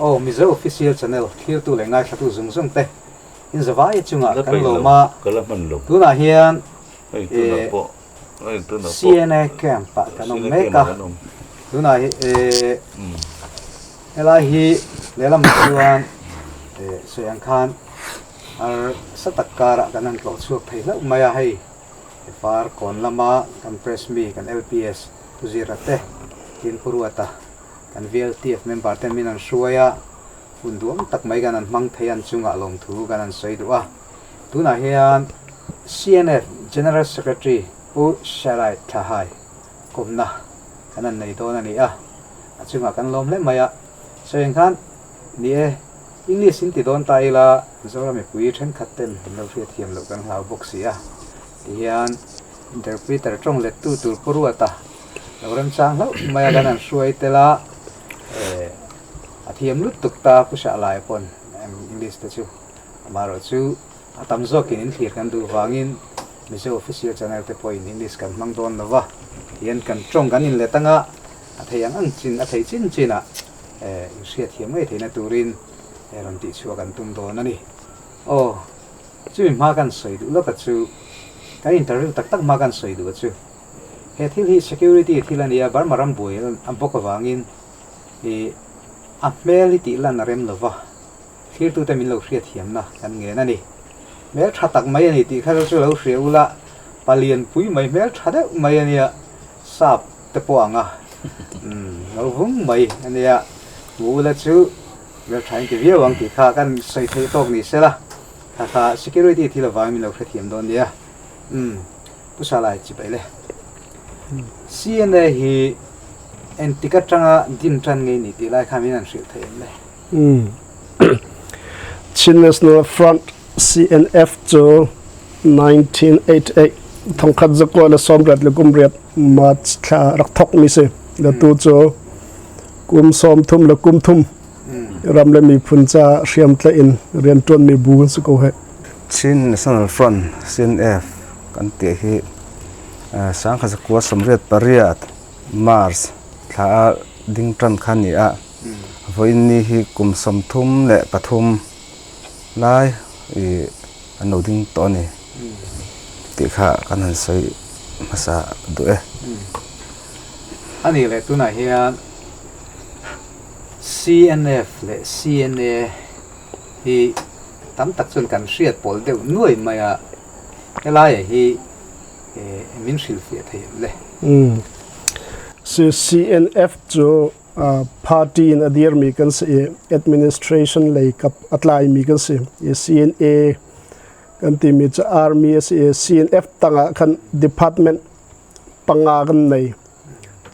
Aw Mizo Official Channel thlirtu leh ngaithlatu zung zung te in zavai chungah kan lawm a, tunah hian CNA camp ah kan awm mek a, tunah hi helai hi lehlamah chuan sawi ang khan har sa tak karah kan han tlawh chhuak thei hlauh mai a, hei far kawn lama kan press mi kan LPS Pu Zira te tin Pu Ruata kan VLTF member ten min an hruai a, hun duam tak mai kan an hmang thei an chungah lawmthu kan an sawi duh a. Tunah hian CNF General Secretary Pu Shalai Thahai kawmna kan han nei dawn a ni a, a chungah kan lawm hle mai a. Sawi ang khan ni e, English in ti dawn ta ila Zoram mipui thenkhat ten kan lo hriatthiam loh kan hlau bawk si a, tihian Interpreter tawng lettu tur Pu Ruata lo remchang hlauh mai a kan han hruai tel a, a thiam lutuk ta Pu Shahlai pawn English te chu amaherawh chu a tam zawkin in thlir kan duh vangin Mizo Official Channel te pawhin English kan hmang dawn lo va, tihian kan tawng kan inlet anga a thei ang ang chin a thei chin chinah inhriatthiam ngei theihna turin rawn tihchhuah kan tum dawn a ni. Aw. Chumi hma kan sawi duh lawk a chu, kan interview tak tak hma kan sawi duh a chu, he thil hi security thil a nia, Burma ram buai a bawk avangin ih a hmel hi tih lan a rem lova, thlirtute min lo hriatthiamna kan ngen a ni. Hmel tha tak mai a ni tih kha chu lo hria ula, palian pui mai hmel tha deuh mai a nia, sap te pawh ang a, umm lo vung mai a nia, hmu ula chu hmel tha in ti viau ang tih kha kan sawi theih tawk ni sela. Kha kha security thil avangin min lo hrethiam dawn nia. Umm Pu Salai chibai le. CNA hi engtik atanga din tan ngei ni tih lai kha min han hrilh thei em le? Umm Chin National Front, CNF, cu 1988 thongkhat zakua le sawmriat le kumriat March thla rak thawk mi si. Le tu cu kum sawmthum le kum thum Ram le miphun ca hriamtlaih in rianṭuanmi bu an si ko hih. Chin National Front, CNF, kan ti hi sangkhat zakua 88 March thla ah ding ṭan kha ni a. Vawiin ni hi kum 33 lai i an lo ding tawh a ni tih kha kan han sawi hmasa duh e. A nih leh tunah hian CNF leh CNA hi tam tak chuan kan hriat pawl deuh nuai mai a, helai hi min hrilhfiah thei em le? CNF cu party in a dirmi kan si i administration lei kap a tlaimi kan si. CNA kan timi cu army a si i CNF tangah khan department panga kan nei.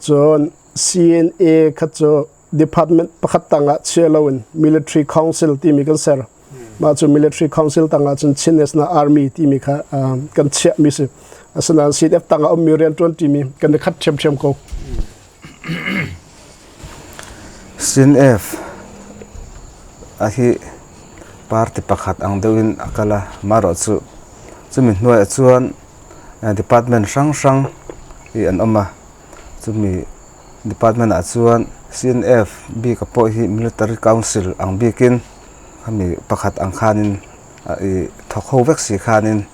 Cun CNA kha cu department pakhat tangah chia loin military council timi kan ser. Mah cu military council tangah cun Chin National Army timi kha kan chiahmi si. Asinain CNF tangah ummi rianṭuan timi kan i khat ṭhiamṭhiam ko. CNF a hi party pakhat ang deuh in a kal a, marawh chu chumi hnuaiah chuan department hrang hrang hi an awm a chumi department ah chuan C N F bik a pawh hi military council ang bikin khami pakhat ang khanin ih thawk ho vek si khanin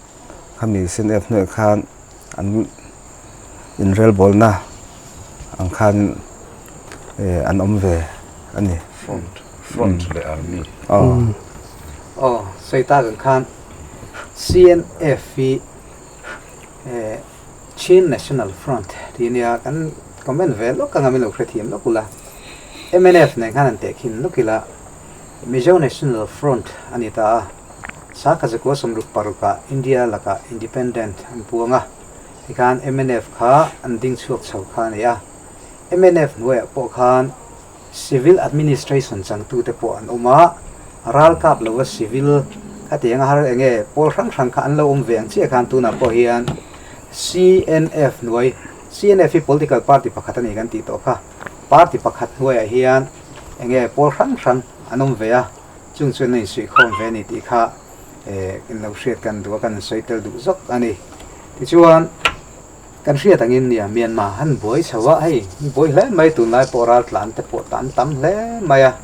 khami C N F hnuaiah khan an inrelbawlna ang khan eh an awm ve a ni. Front front leh army. Aw sawi tak ang khan C N F hi Chin National Front tih ania kan comment ve lawk anga min lo hrethiam lawk ula mnf nen khan han tehkhin lawk ila Mizo National Front a ni ta a Sakha zakua sawmruk parukah India lakah Independent an puang a tikhan mnf kha an ding chhuak chho kha a ni a mnf hnuaiah pawh khan Civil Administration changtute pawh an awm a, ralkap lova civil kha tiang a har eng nge pawl hrang hrang kha an lo awm ve ang chiah khan tunah pawh hian CNF hnuai, CNF hi political party pakhat a ni kan tih tawh kha, party pakhat hnuaiah hian eng nge pawl hrang hrang an awm ve a, chung chuan an insuihkhawm ve a ni tih kha in lo hriat kan duh a, kan insawi tel duh zawk a ni. Tichuan. Kan hriat angin nia Myanmar han buai chho a, hei buai hle mai tunlai pawh raltlan te pawh tan tam hle mai a.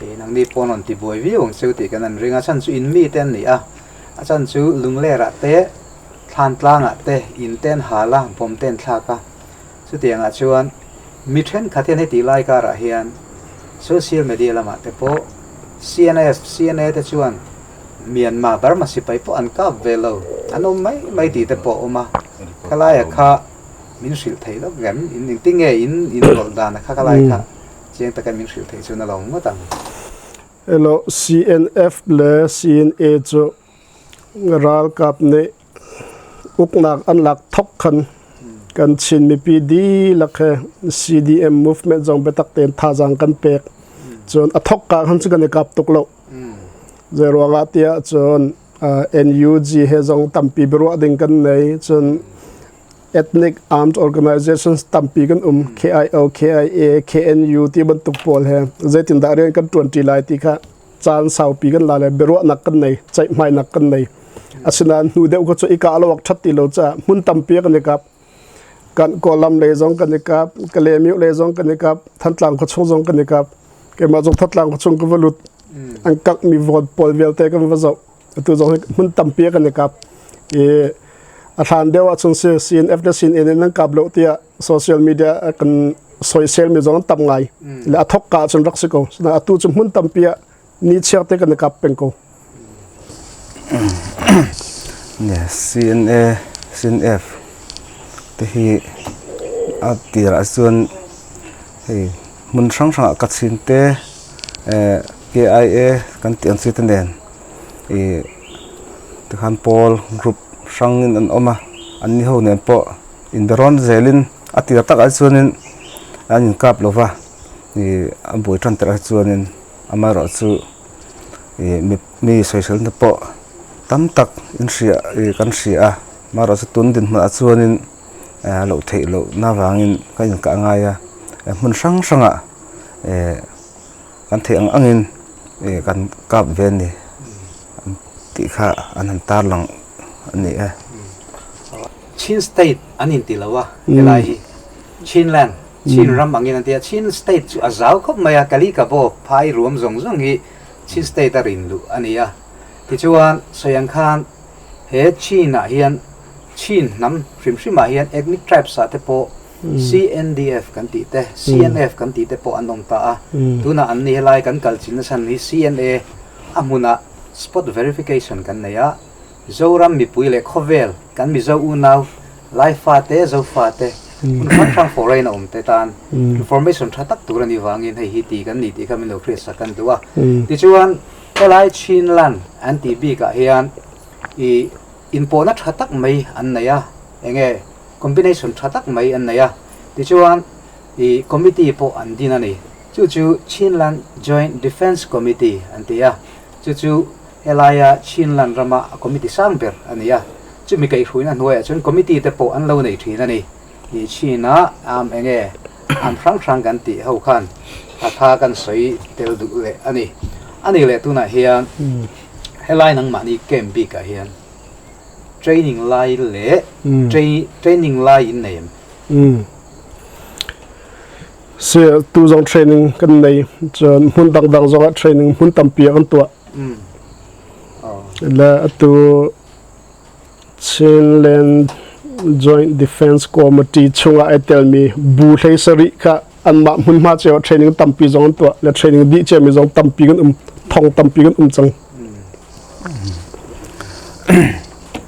Nangni pawn rawn ti buai viau ang cheu tih kan an ring a, chhan chu in mite an ni a, a chhan chu lunglerah te, thlan tlangah te, in te an hal a, bawm te an thlak a. Chutiangah chuan mi thenkhat hian heti lai karah hian social media lamah te pawh CNF, CNA te chuan Myanmar, Burma sipai pawh an kap ve lo, an awm mai mai tih te pawh a awm a. Khalaia kha min hrilh theih lawk em? In engtinge in inrawlh dan a kha khalaia kha? Chiang taka min hrilh theih chuan a lo ngawt ang. Elo CNF le CNA chu ralkap nih uknak an lak thok khan kan Chin mipi dihlak he CDM movement zong biatak tein thazaang kan pek. Cun a thok ka khan cu kan i kap tuk lo. Zei ruangah tiah cun NUG he zong tampi biaruah ding kan nei. Cun ethnic armed organizations tampi kan um KIO, KIA, KNU ti bantuk pawl he zeitindah rian kan ṭuanṭi lai ti kha caan saupi kan la le biaruahnak kan nei ceihmainak kan nei asinain hnu deuh ko cu i kah lo awk ṭhat ti lo caah hmun tampi kan i kap kan Kawlam lei zong kan i kap Kalaymyo lei zong kan i kap Thantlang khuachung zong kan i kap keimah zong Thantlang khuachung ka va lut an kak mi vote pawl vialte kan va zoh atu zong hi hmun tampi kan i kap i a hlan deuh ahcun si CNF le CNN in nan kap lo tiah social media kan soisel mi zong tam ngai le a thok ka ahcun rak si ko atu cu hmun tampi ah ni chiar te kan i kap peng ko. CNA CNF te hi a tir ahcun hei hmun hrang hrang ah Kachin te KIA kan tih ang chi te nen ih tikhan pawl group hrang in an awm a an ni ho nen pawh inberawn zelin a tir takah chuanin an inkap lo va ih a buai tan takah chuanin amaherawhchu ih mi sawiselna pawh tam tak in hria ih kan hria a amaherawhchu tun dinhmunah chuanin loh theih lohna vangin ka inkah ngai a hmun hrang hrangah kan theih ang angin kan kap ve a ni tih kha an han tarlang a ni e. Chin State an inti lo a helai hi Chinland Chin ram angin an ti a Chin State chu a zau khawp mai a Kalikabo phai ruam zawng zawng hi Chin State a rin luh a ni a tichuan sawi ang khan he Chin ah hian Chin hnam hrim hrim ah hian ethnic tribes ah te pawh CNDF kan tih te, CNF kan tih te pawh an awm ta a. Tunah an ni helai kan kal chin nachhan hi CNA a hmunah spot verification kan nei a, Zoram mipui leh khawvel kan Mizo unau Laifa te, Zofa te, hmun hrang hrang foreign a awm te tan information tha tak tur a nih vangin hei hi ti kan ni tih kha min lo hriatsak kan duh a. Tichuan helai Chinland an tih bikah hian ih inpawhna tha tak mai an nei a, enge combination tha tak mai an nei a, tichuan ih committee pawh an din a ni. Chu chu Chinland Joint Defence Committee an ti a, chu chu helaia Chinland rama a committee sang ber a ni a, chumi kaihhruaina hnuaiah chuan committee te pawh an lo nei thin a ni. Ih China am enge am hrang hrang kan tih ho khan a kha kan sawi tel duh leh a ni. A ni leh tunah hian helai nangmahni camp bikah hian training lai leh training lai in nei em? Si tu zong training kan nei cun hmun dangdang zongah training hmun tampi ah kan tuah. Le atu Chinland Joint Defense Committee chungah ai telmi bu hlei sarih kha anmah hmunhma cio training tampi zong an tuah le training dih ciami zong tampi kan um thong tampi kan um cang.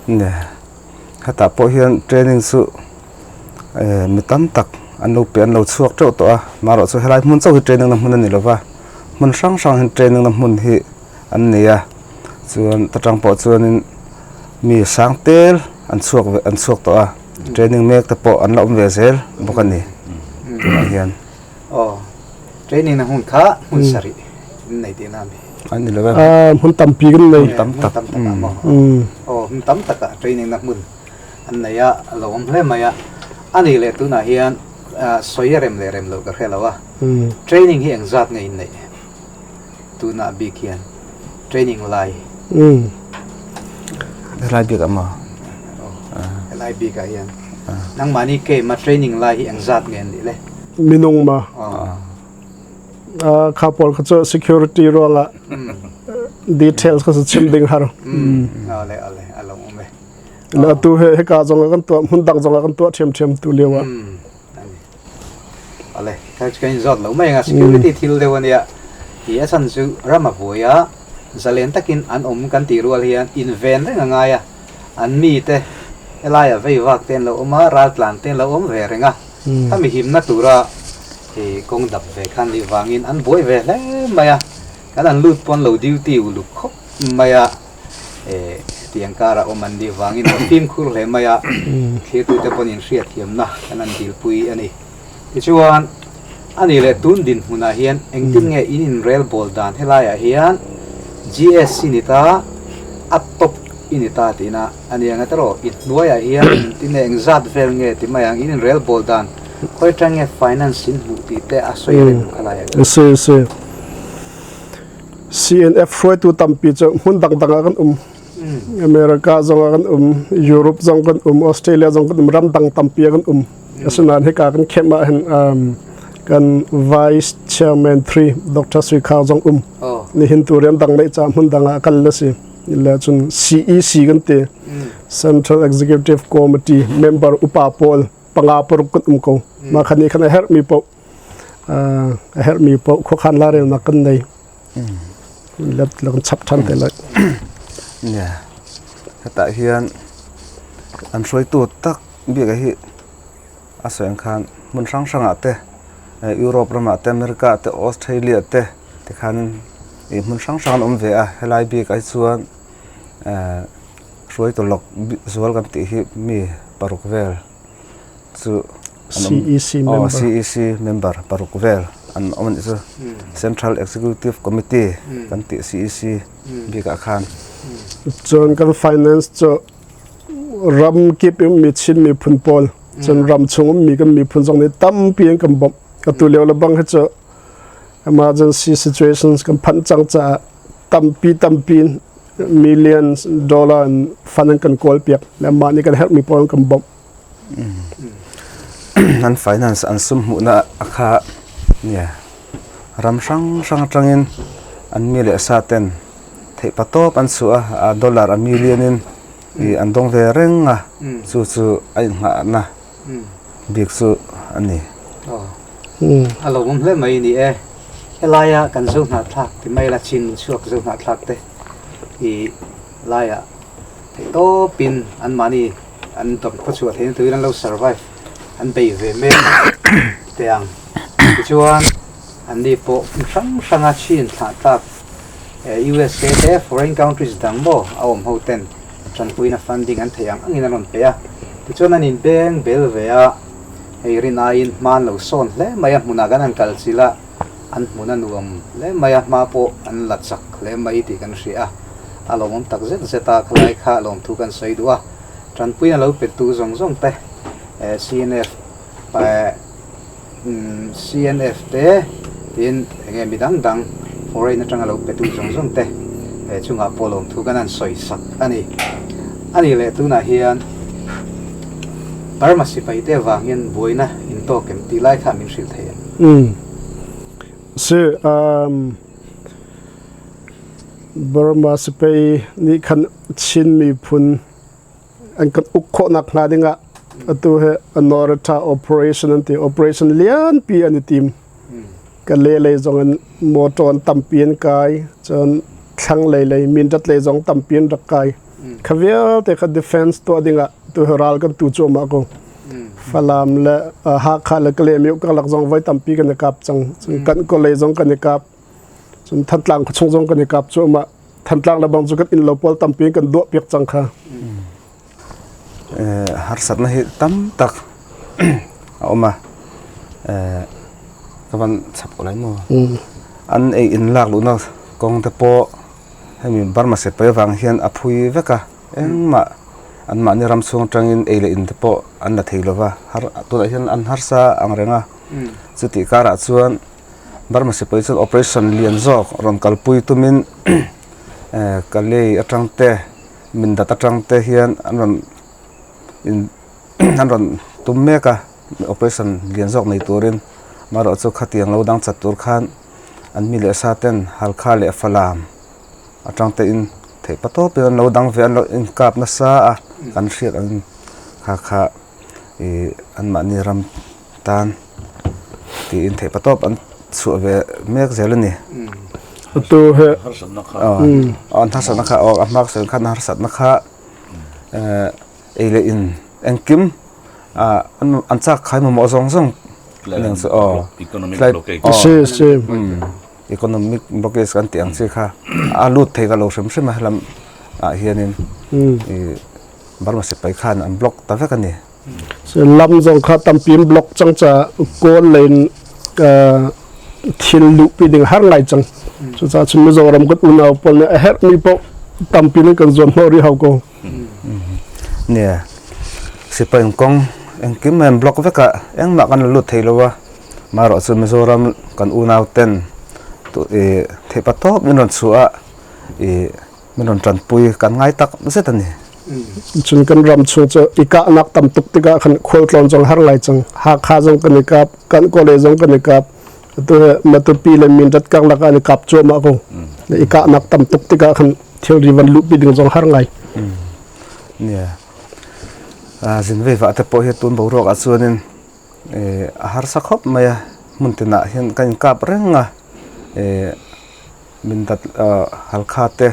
Ne heta pawh hian training chu mi tam tak an lo pe an lo chhuak teuh tawh a marawh chu helai hmun chauh hi training na hmun a ni lova hmun hrang hrang hian training na hmun hi an nei a chuan ta tang pawh chuanin mi sang tel an chhuak ve an chhuak tawh a training mek te pawh an la awm ve zel bawk a ni tunah hian. Aw training na hmun kha hmun sarih in nei tihna a mi. An ni lo e. Hmun tampi kan nei. Hmun tam tak ah maw. Aw hmun tam tak ah training na hmun an nei a a lo awm hle mai a. A nih leh tunah hian sawi a rem leh rem loh ka hre lo a. Training hi engzat nge in neih? Tunah bik hian training lai. Helai bik ah maw? Helai bik ah hian. Nangmahni keima training lai hi engzat nge an nih le? Minung ma? Kha pawl kha chu security ruangah details kha chu chim ding har. Ale ale a lo awm e. La tu he heka zong ah kan tuah hmun dang zong ah kan tuah ṭhiamṭhiam tu lio ah. Ale ka kan in zawt lo mai anga security thil deuh ania. Ti a chan chu ram a buai a zalen takin an awm kan tih rual hian inven reng a ngai a. An mi te helai a vei vak te an lo awm a, raltlan te an lo awm ve reng a. Khami himna tura i kawng dap ve khan nih vangin an buai ve hle mai a. Kan an lut pawn lo duty uluk khawp mai a. Tiang karah awm an nih vangin a fimkhur hle mai a, thlirtute pawn inhriatthiamna kan an dilpui a ni. Tichuan, a nih leh tun dinhmunah hian engtin nge in inrel bawl dan helaiah hian GSC ni ta, a top i ni ta tihna a ni ang a tiraw? I hnuaiah hian engtin nge engzat vel nge ti mai ang, in inrel bawl dan khawi atang nge finance in hmuh tih te a sawi reng khalaiah hian. Si, si. CNF hruaitu tampi cu hmun dangdang ah kan um. America zong ah kan um, Europe zong kan um, Australia zong kan um, ram dang tampi ah kan um. Asinain hika kan khem ah hin kan Vice Chairman 3 Dr. Sui Khao zong um. Nihin tu rian dang nei ca hmun dang ah kal la si. Le cun CEC kan ti. Central Executive Committee member upa pawl panga paruk kan um ko. Ma khan ni khan a herh mi po a herhmi paoh khuakhan lairelnak kan nei. Let la kan chap ṭhan te lai. Yeah. Hetah hian an hruaitu tak bik hi a sawi ang khan hmun hrang hrangah te Europe ramah te America te Australia te tikhan ih hmun hrang hrang an awm ve a helai bik ah hi chuan hruaitu lawk zual kan tih hi mi paruk vel chu CEC member CEC member paruk vel an awm a nih chu Central Executive Committee kan tih CEC bikah khan Cun kan finance cu ram kip in mi Chin miphun pawl cun ram chung ummi kan miphun zong nih tampi an kan bawmh atu lio le bang hi cu emergency situations kan phanh cang caah tampi tampi millions dollar in fund an kan kawl piak le mah nih kan herhmi pawl an kan bawmh. An finance an sum hmuhnak a kha nia ram hrang hrang atangin an mi leh sa ten theihpatawp an chhuah a dollar a million in i an dawng ve reng a chu chu a inngahna bik chu a ni. A lo awm hle mai ni e. Helaia kan zo hnahthlak ti mai la chin chhuak zo hnahthlak te i laiah theihtawpin anmahni an dawm khaw chhuah theihna turin an lo survive an bei ve mek teh ang. Tichuan anni pawh hmun hrang hranga chin thlahtlak USA te foreign countries dang maw a awm ho ten tanpuina funding an theih ang angin an rawn pe a. Tichuan an inbeng bel ve a, hei rin aiin hma an lo sawn hle mai a, hmunah kan han kal chilh a, an hmun a nuam hle mai a, hma pawh an la chak hle mai tih kan hria a, a lawmawm tak zet zet a, khalai kha lawmthu kan sawi duh a, tanpuina lo pe tu zawng zawng te CNF CNF te tin eng nge mi dang dang foreign atanga lo pe tu zawng zawng te chungah pawh lawmthu kan han sawi sak a ni. A nih leh tunah hian Burma sipai te avang hian buaina intawk em tih lai kha min hrilh thei em? Umm. Si, um, Burma sipai nih khan Chin miphun an kan uk khawhnak hnga dingah atu he Anorata operation an ti operation lianpi an i tim. Ka le lei zong in motor an tampi an kai cun thlang lei lei Mindat lei zong tampi an rak kai. Kha vialte kha defense tuah dingah tu he ral kan tu cuahmah ko. Falam le Hakha le Kalaymyo karlak zong voi tampi kan i kap cang. Cun kan kawlei zong kan i kap. Cun Thantlang khuachung zong kan i kap cuahmah. Thantlang le bang cu kan innlo pawl tampi kan duah piak cang kha. Harsatna hi tam tak a awm a. Ka van chap ko lai maw? An ei in lak luhnak kong te pawh hemi Burma sipai avang hian a phui vek a. Engmah anmahni ram chhung atangin ei leh in te pawh an la thei lova. Tunah hian an harsa ang reng a. Chutih karah chuan Burma sipai chuan operation lian zawk rawn kalpui tumin Kalay atang te Mindat atang te hian an rawn in an rawn tum mek a operation lian zawk nei turin amaherawhchu khatiang lo dang chat tur khan. an mi leh sa ten Halkha leh Falam atang te in theih pa tawp in an lo dang ve an lo inkap nasa a kan hriat ang in kha kha ih anmahni ram tan tiin theih pa tawp an chhuah ve mek zel a ni. Tu he an harsatna kha aw a hma ka sawi khan harsatna kha ei leh in engkim an chak khai mamawh zawng zawng economic blockage kan tih ang chi kha a lut thei ka lo hrim hrim a helam ah hianin Burma sipai khan an block ta vek a ni. Lam zong kha tampi in block cang ca Kawl lei in thil luhpi ding har ngai cang. Cucaah cun Mizoram kan unau pawl nih a herhmi paoh tampi in kan zuam hnawh rih hau ko. Nia, sipai kong engkim an block vek a, engmah kan la lut thei lo a. Marawh chu Mizoram kan unau ten theihpa tawp min rawn chhuah a, min rawn tanpui kan ngai tak zet a ni. Cun kan ram chung cu i kahnak tam tuk tikah khan khualtlawn zong har ngai cang. Hakha zong kan i kap, kan kawle zong kan i kap. Atu Matupi le Mindat karlak ah an i kap cuahmah ko. I kahnak tam tuk tikah khan thilri van luhpi ding zong har ngai. Nia. Zin vei va te pawh hi tun boruak ah chuanin a harsa khawp mai a. Hmun tinah hian kan inkap reng a. Mindat Halkha te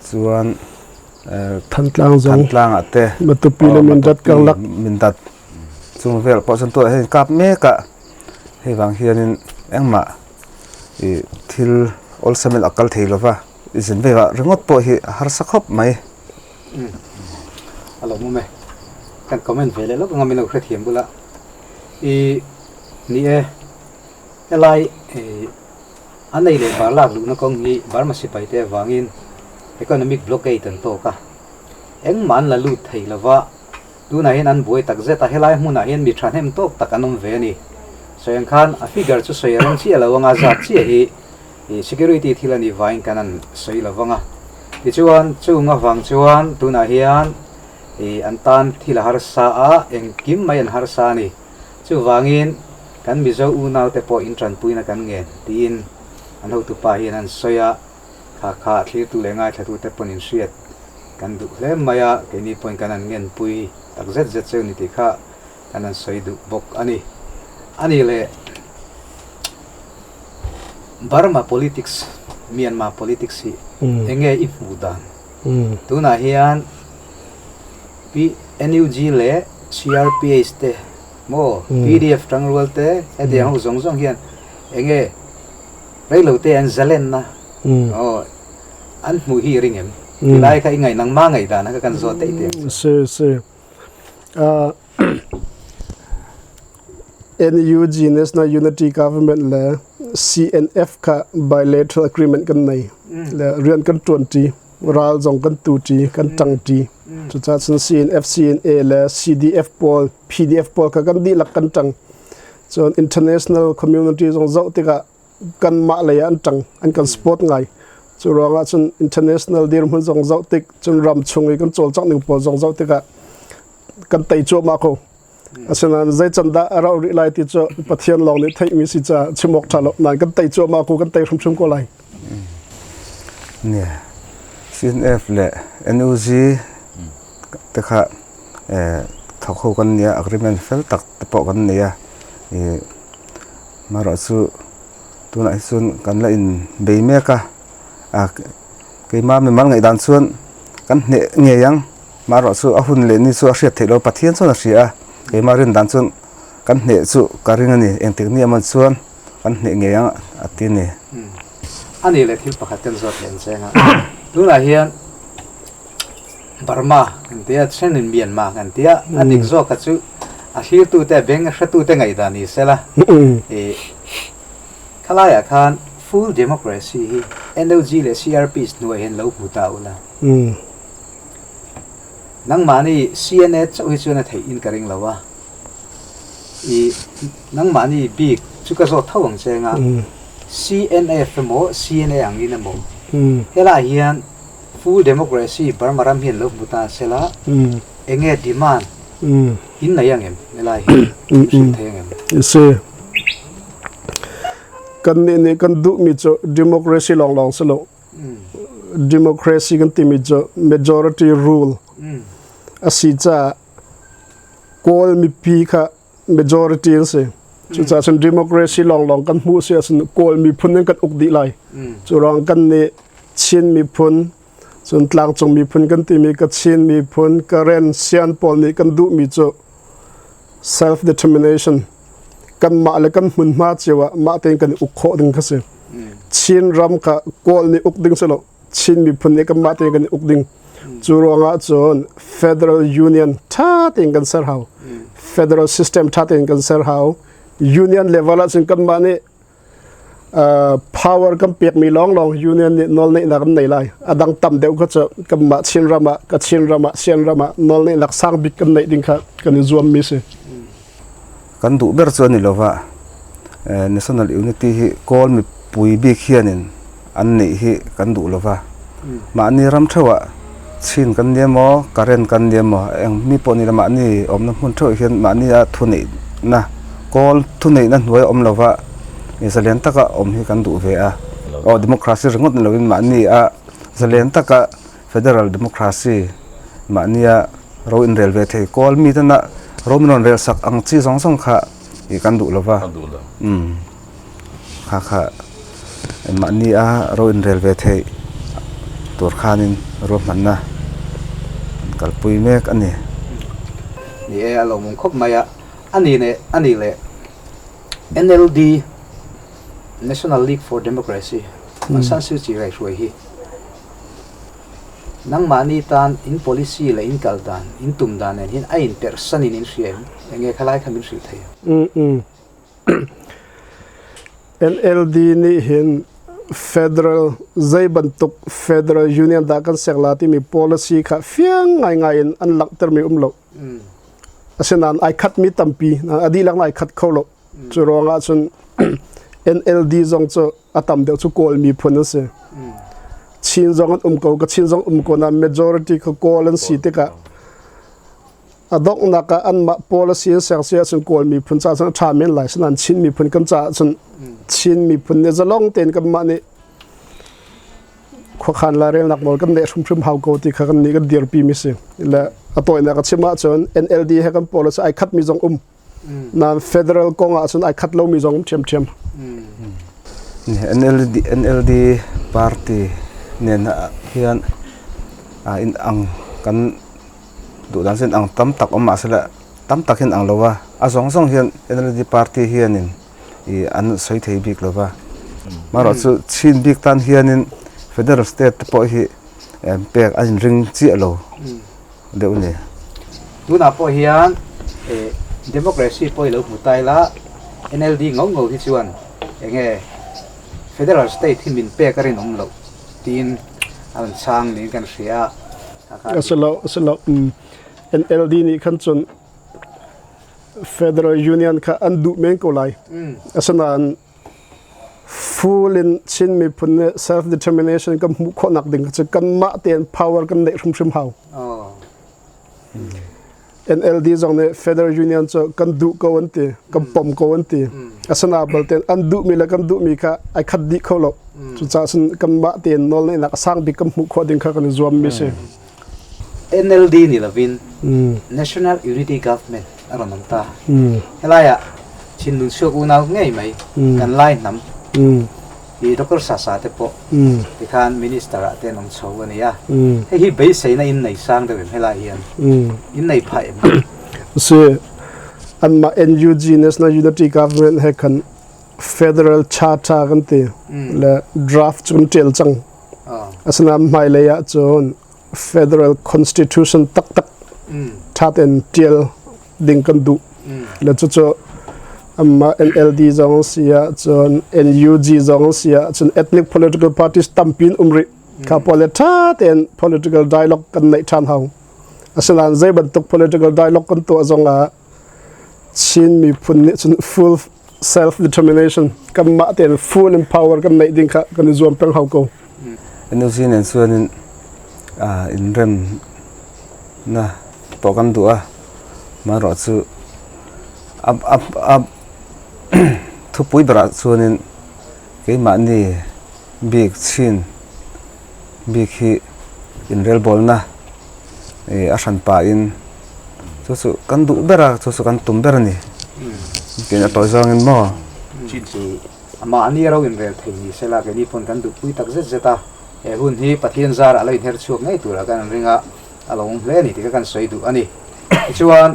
chuan Thantlang zong Thantlang ah te Matupi le Mindat karlak Mindat chung vel pawh chuan tunah hian kap mek a hei vang hianin engmah ih thil awlsam in a kal thei lova i zin velah ringawt pawh hi a harsa khawp mai. A lo hmu mai kan comment ve leh lawk anga min lo hrethiam bula i ni e. Helai an ei leh bar lak luhna kawng hi Burma sipaite avangin economic blockade an tawk a, engmah an la lut thei lova, tunah hian an buai tak zet a, helai hmunah hian mi thahnem tawk tak an awm ve a ni. Sawi ang khan a figure chu sawi a rem chiah lo anga zat chiah hi security thil a nih vangin kan han sawi lo vang a. Tichuan chung avang chuan tunah hian an tan thil a harsa a, engkim mai an harsa a ni. Chuvangin, kan Mizo unaute pawh in tanpuina kan ngen, tiin an hotupa hian an sawi a, kha kha thlirtu leh ngaithlatute pawn in hriat kan duh hle mai a, keini pawhin kan han ngenpui tak zet zet cheu ni tih kha kan han sawi duh bawk a ni. A nih leh Burma politics, Myanmar politics hi eng nge i hmuh dan? Tunah hian NUG leh CRPH te maw pdf tangrual te hetiang ho zawng zawng hian eng nge reilo te an zalenna aw an hmuh hi i ring em? Tilai kha i ngaih nangma ngaih dan kha kan zawt daih teh ang che. Si si. NUG National Unity Government le CNF kha bilateral agreement kan nei le rian kan tuan ṭi. Ral zong kan tu ṭi, kan ṭang ṭi. Cucaah cun CNF, CNA le CDF pawl, PDF pawl kha kan dihlak kan ṭang. Cun international community zong zoh tikah kanmah lei ah an ṭang, an kan support ngai. Cu ruangah cun international dirhmun zong zoh tik, cun ram chung i kan cawlcangh ning pawl zong zoh tikah kan tei cuahmah ko. Asinain zei can dah a rauh rih lai ti cu Pathian lawng nih theihmi si caah chim awk ṭha lo. Nain kan tei cuahmah ko, kan tei hrimhrim ko lai. Nia, CNF le NUG te kha thawk ho kan nia, agreement fel tak te pawh kan nei a. Marawh chu tunah hi chuan kan la in bei mek a, keimah mimal ngaihdan chuan kan hneh ngei ang. Marawh chu a hun leh ni chu a hriat theih lo, Pathian chuan a hria a, keimah rin dan chuan kan hneh chu ka ring a ni, engtik ni emaw chuan kan hneh ngei ang a ti a ni. A nih leh thil pakhat kan zawt leh ang cheng a, tunah hian Burma kan tia, thenin Myanmar kan tia, a dik zawk kha chu a thlirtute, a beng hretute ngaihdan ni sela, ih khalaiah khan full democracy hi NLG leh CRPs hnuaiah hian lo hmu ta ula. Nangmahni CNA chauh hi chuan a theih in ka ring lo a, i nangmahni bik chu ka zawt tho ang che anga CNF emaw CNA ang in emaw helaiah hian full democracy Burma ram hian lo hmu ta sela enge demand in nei ang em helai hi in hrilh thei ang em? Si. Kannih nih kan duhmi cu democracy lawnglawng si lo. Democracy kan timi cu majority rule a si caah Kawl mipi kha majority an si. Cucaah cun democracy lawnglawng kan hmuh si ahcun Kawl miphun in kan uk dih lai. Cu ruang kan nih Chin miphun, cun tlangcung miphun kan timi Kachin miphun, Karen, Sian pawl nih kan duhmi cu self-determination kanmah le kan hmunhma cio ah mah tein kan i uk khawh ding kha si. Chin ram kha Kawl nih uk ding si lo. Chin miphun nih kanmah tein kan i uk ding. Cu ruangah cun federal union ṭha tein kan ser hau. Federal system ṭha tein kan ser hau. Union level ah cun kanmah nih power kan pekmi lawnglawng union nih nawlneihnak an nei lai. A dang tam deuh kha cu kanmah Chin ram ah, Kachin ram ah, Sian ram ah nawlneihnak sang bik kan neih ding kha kan i zuammi si. Kan duh ber chu a ni lova, National Unity hi Kawl mipui bik hianin an neih hi kan duh lova. Mahni ram theuhah Chin kan ni emaw, Karen kan ni emaw, eng mi pawh ni la mahni awmna hmun theuh hian mahni a thuneihna, Kawl thuneihna hnuai a awm lova zalen taka awm hi kan duh ve a. Aw democracy ringawt ni lovin mahni a zalen taka Federal Democracy mahnia ro inrel ve thei kawl mi tena ro min rawn rel sak ang chi zawng zawng kha ih kan duh lova umm kha kha mahnia ro inrel ve thei tur khanin ruahmanna an kalpui mek a ni. Ni e, a lawmawm khawp mai a, a ni leh a ni leh NLD National League for Democracy Aung San Suu Kyi raihruai hi Nangmahni tan in policy leh in kal dan, in tum dan nen hian a inperh sanin in hria em? Enge khalai kha min hrilh thei em? NLD nih hin federal zei bantuk federal union dah kan sek la timi policy kha fiang ngaingai in an langhtermi um lo. Asinain ai khatmi tampi, a dihlak ai khat kho lo. Cu ruangah cun NLD zong cu a tam deuh cu Kawl miphun an si. Chin zong an um ko, Kachin zong um ko nain majority kha Kawl an si tikah a donghnak ah anmah policy an ser si ahcun Kawl miphun caah cun a ṭha men lai. Sinain Chin miphun kan caah cun Chin miphun nih zalong tein kanmah nih khuakhan lairelnak nawl kan neih hrimhrim hau ko ti kha kan nih kan dirpi mi si. Le a tawinak a chim ahcun NLD he kan policy ai khatmi zong um. Nain federal kong ah cun ai khat lomi zong um ṭhiamṭhiam. NLD, NLD party nen hian in ang kan duhdan sin ang tam tak awm mahsela tam tak hian ang lova a zawng zawng hian NLD party hianin i an sawi thei bik lova marawh chu chin bik tan hianin federal state te pawh hi pek a inring chiah lo. deuh ni. Tunah pawh hian democracy pawh i lo hmu ta ila, NLD ngau ngau hi chuan enge federal state hi min pek a rinawm loh tiin a rawn chhang niin kan hria a. A si lo, a si lo. NLD nih khan cun federal union kha an duh men ko lai. Asinain Full in Chin miphun nih self determination kan hmuh khawhnak ding cu kanmah tein power kan neih hrimhrim hau. NLD zong nih Federal Union cu kan duh ko an ti, kan pom ko an ti. Asina balte an duhmi le kan duhmi kha ai khat dih kho lo. Cucaah cun kanmah tein nawlneihnak a sang bik kan hmuh khawh ding kha kan i zuammi si. NLD nih lovin National Unity Government a rawn um ta. Helai ah thinlung chuak unau ngei mai kan Lai hnam hi Dr. Sasa te pawh tikhan minister ah ten um chho ani a. Hei hi beiseina in nei sang deuh em helai hian in nei phah em? Si anmah NUG National Unity Government he khan Federal Charter kan ti le draft cu kan ṭial cang. Asinain hmailei ah cun federal constitution taktak ṭha tein ṭial ding kan duh. Le cucu amah NLD zong si ah cun NUG zong si ah cun ethnic political parties tampi in um rih. Kha pawl le ṭha tein political dialogue kan neih ṭhan hau. Asinain zei bantuk political dialogue kan tuah zong ah Chin miphun nih cun full self determination kanmah tein full in power kan neih ding kha kan i zuam peng hau ko. NUG nen chuanin inrem na pawh kan duh a marawh chu a thupui berah chuanin. Keimahni bik chhin bik hi inrelbawlna ih a hran pahin chu chu kan duh ber a chu chu kan tum ber a ni tiin a tawi zawngin maw. Mahni ro inrel thei ni sela keini pawn kan duhpui tak zet zet a, he hun hi Pathian zarah lo inher chhuak ngei turah kan ring a, a lo awm hle a ni tih kha kan sawi duh a ni. Tichuan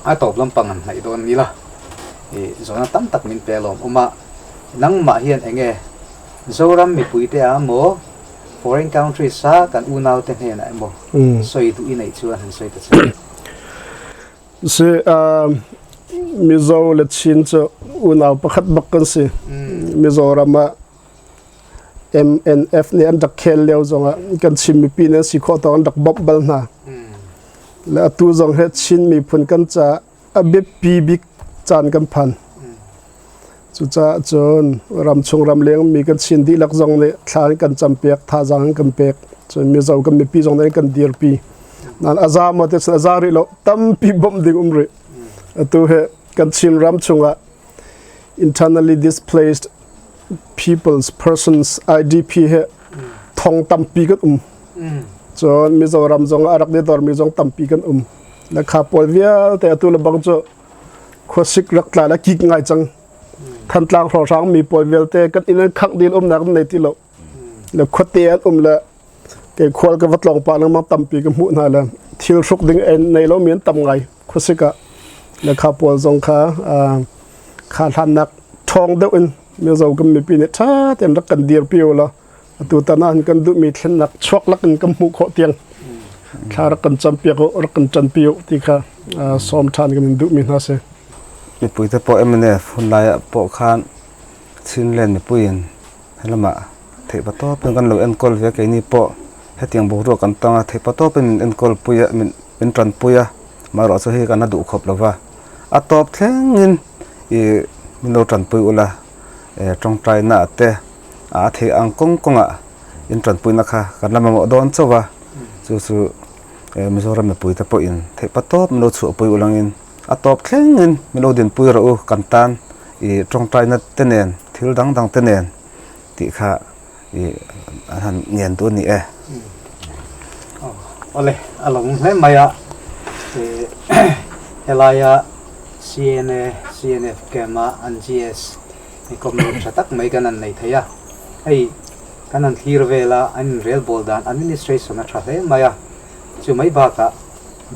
a tawp lampang an hnaih dawn ni la, ih zawhna tam tak min pe alawm awm a, nangmah hian eng nge Zoram mipuite ah emaw foreign countries a kan unaute hnenah emaw sawi duh i neih chuan han sawi ta che. Si Mizo le Chin cu unau pakhat bak kan si. Mizoram ah MNF nih an rak khel lio zongah kan Chin mipi nih an si khawh tawk an rak bawmh bal hna. Le atu zong he Chin miphun kan caah a biapi bik caan kan phan. Cucaah cun ramchung ramleng mi kan Chin dihlak zong nih thla an kan campiak, thazaang an kan pek. Cun Mizo kan mipi zong nih an kan dirpi. Nain a za maw ti cun a za rih lo. Tampi bawmh ding um rih. Atu hi kan Chin ram chungah internally displaced peoples persons IDP hi thong tampi kan um. Cun Mizoram zong ah a rak i dormi zong tampi kan um. Le kha pawl vialte atu le bang cu khuasik rak tla le kik ngai cang Thantlang hrawnghrang mi pawl vialte kan inn an khangh dil umnak an nei ti lo le khuate an um le kei khual ka va tlawng pah lengmang tampi ka hmuh hna le thil hruk ding en nei lo mi an tam ngai khuasik ah le kha pawl zong kha kha hlannak ṭhawng deuh in Mizo kan mipi nih ṭha tein rak kan dirpi u law atu tan ah kan duhmi thlennak chuak lak in kan hmuh khawh tiang thla rak kan campiak u rak kan ṭanpi u ti kha sawm ṭhan kan in duhmi hna si. Mipuite pawh MNF hunlai ah pawh khan Chinland mipuiin helamah theihpatawp in kan lo enkawl ve keini pawh hetiang boruak kan tang a theihpatawp in min enkawl pui a min min tanpui a amaherawhchu hei kan la duh khawp lova a tawp thlengin ih min lo tanpui ula tawngtaina te a theih ang kawng kawngah in tanpuina kha kan la mamawh dawn chauh a chu chu Mizoram mipui te pawhin theih pa tawp min lo chhuahpui ulangin a tawp thlengin min lo dinpui rawh u kan tan ih tawngtaina te nen thil dang dang te nen tih kha ih an han ngen duh a ni e. Awle a lo hle mai a helaia CNA CNF camp a an GS Hei kawmlawm tha tak mai kan han nei thei a, hei kan han thlir vel a, an inrel bawl dan administration a tha hle mai a, chu mai bakah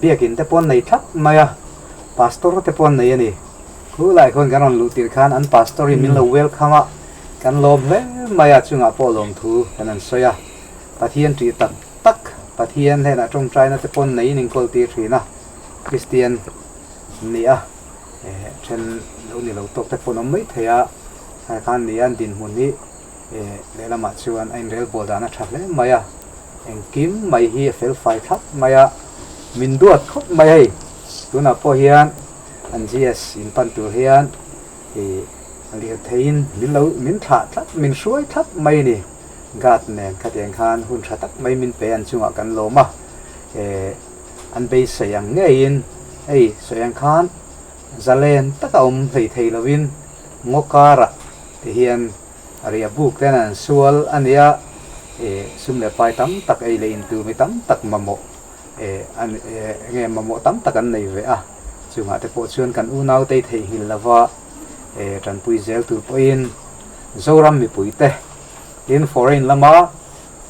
biakin te pawh an nei thlap mai a, pastor te pawh an nei a ni. Khulai khawn kan rawn luh tirh khan an pastor in min lo welcome a, kan lawm hle mai a, chungah pawh lawmthu kan han sawi a, Pathian tih tak tak Pathian hnenah tawngtaina te pawh an neiin inkawl tir thin a, Kristian ni a. Then lo ni lo tawk te pawh an awm mai thei a, tlai khan ni an dinhmun hi lehlamah chuan a inrel bawl dan a tha hle mai a, engkim mai hi a fel fai thlap mai a, min duat khawp mai hei tunah pawh hian an GS in pan tur hian ih lirtheiin min lo min thlah thlap min hruai thlap mai a ni, guard nen khatiang khan hun tha tak mai min pe an chungah kan lawm a, An beisei ang ngeiin hei sawi ang khan zalen taka awm hlei thei lovin ngaw karah ti hian ria buk ten an sual a nia, ih sum leh pai tam tak ei leh in tur mi tam tak mamawh ih an ih enge mamawh tam tak an nei ve a, chungah te pawh chuan kan unaute theihnghilh lova ih tanpui zel tur pawhin Zoram mipuite tin foreign lama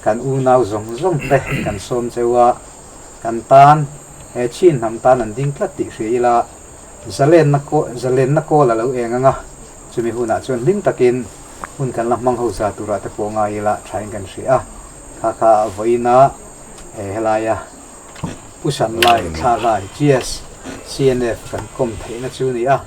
kan unau zawng zawng te kan sawm cheu a. Kan tan, he Chin hnam tan an ding tlat tih hria ila, zalenna kaw, zalenna kawl a lo eng ang a, chumi hunah chuan hlim takin hun kan la hmang ho za turah te pawh ngai ila thain kan hria a, kha kha vawiina he helaia Pu Sanlai, Thlalai, GS, CNF kan kawm theihna chu ni a.